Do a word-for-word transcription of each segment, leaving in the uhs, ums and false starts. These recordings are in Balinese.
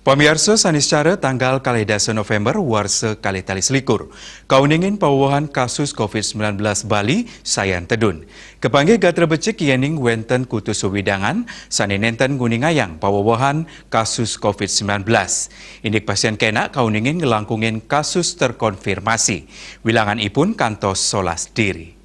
Pamiarsa, saniscara tanggal kalih dasa November warsa kalih tali selikur, kauningin pawewehan kasus covid sembilan belas Bali sayan tedun. Kapanggih gatra becik yening wenten kutus wewidangan sane nenten nguningayang pawewehan kasus covid sembilan belas. Indik pasien kenak kauningin ngelangkungin kasus terkonfirmasi. Wilangan ipun kantos solas diri.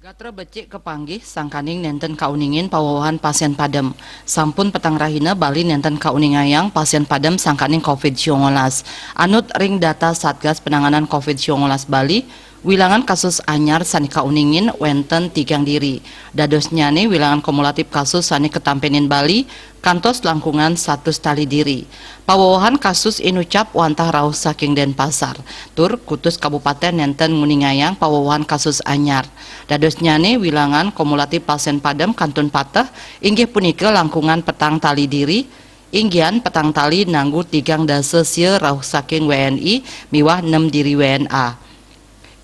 Gatra becik kapanggih sangkaning nenten kauningin pawewehan pasien padem. Sampun petang rahina Bali nenten kauningayang pasien padem sangkaning covid sembilan belas. Anut ring data Satgas Penanganan covid sembilan belas Bali, wilangan kasus anyar sane kauningin wenten tigang diri. Dadosnyane wilangan kumulatif kasus sane katampenin Bali kantos langkungan satus tali diri. Pawewehan kasus inucap wantah rauh saking Denpasar. Tur kutus kabupaten nenten nguningayang pawewehan kasus anyar. Dadosnyane wilangan kumulatif pasien padem kantun pateh, inggih punika langkungan petang tali diri, inggihan petang tali nanggu tigang dasa sia rauh saking W N I miwah nem diri W N A.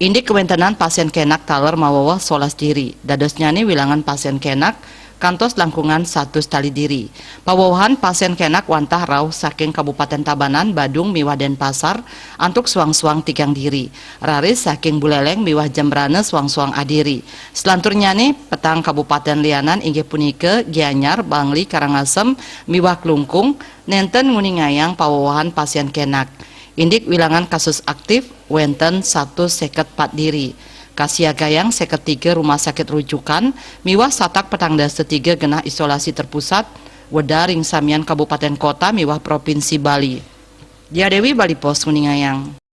Indik kawentenan pasien kenak taler maweweh solas diri. Dadosnyane wilangan pasien kenak kantos langkungan satus tali diri. Pawewehan pasien kenak wantah rauh saking Kabupaten Tabanan, Badung miwah Denpasar antuk suang-suang tigang diri. Raris saking Buleleng miwah Jembrana suang-suang adiri. Selanturnyane petang kabupaten lianan inggih punika Gianyar, Bangli, Karangasem miwah Klungkung nenten nguningayang pawewehan pasien kenak. Indik wilangan kasus aktif wenten satus seket pat diri. Kasiagayang seket tiga rumah sakit rujukan miwah satak petang dasa tiga genah isolasi terpusat, wedar ring samian kabupaten kota miwah provinsi Bali. Dia Dewi, Bali Post, nguningayang.